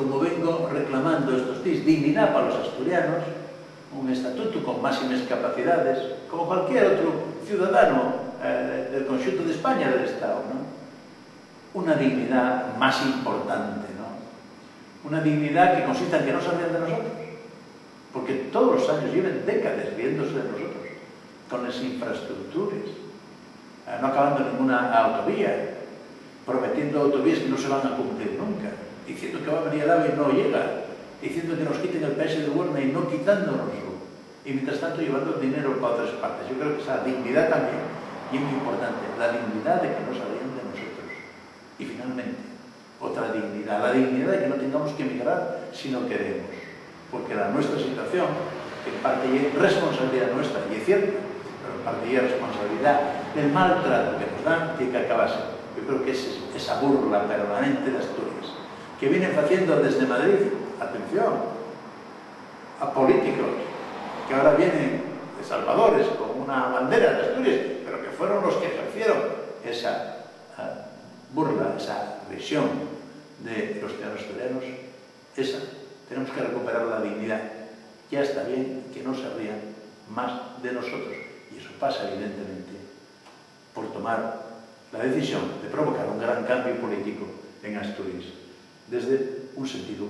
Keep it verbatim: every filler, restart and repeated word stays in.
Como vengo reclamando estos díes, dignidá pa los asturianos, un estatutu con máximes capacidades, como cualquier otru ciudadano, eh, del conxuntu d'España, del Estao, ¿non? Una dignidá más importante, ¿non? Una dignidá que consista en que no se rían de nosotros, porque todos los años lleven décades riéndose de nosotros, con les infraestructures, eh, no acabando ninguna autovía, prometiendo autovías que no se van a cumplir nunca, diciendo que va a venir el AVE y no llega, diciendo que nos quiten el peaxe de Huerna y no quitándonoslo, y mientras tanto llevando el dinero pa otres partes. Yo creo que esa dignidá también ye muy importante, la dignidá de que no se rían de nosotros. Y finalmente, otra dignidá, la dignidá de que no tengamos que emigrar si no queremos, porque la nuestra situación, en parte ye responsabilidá nuestra, y es cierto, pero en parte ye responsabilidá del maltrato que nos dan, tiene que acabarse. Yo creo que es esa burla permanente de Asturias, que vienen haciendo desde Madrid, atención, a políticos que ahora vienen de salvadores con una bandera de Asturias, pero que fueron los que ejercieron esa, ah, burla, esa agresión de los ciudadanos asturianos, esa, tenemos que recuperar la dignidad. Ya está bien que no se rían más de nosotros, y eso pasa, evidentemente, por tomar la decisión de provocar un gran cambio político en Asturias, desde un sentido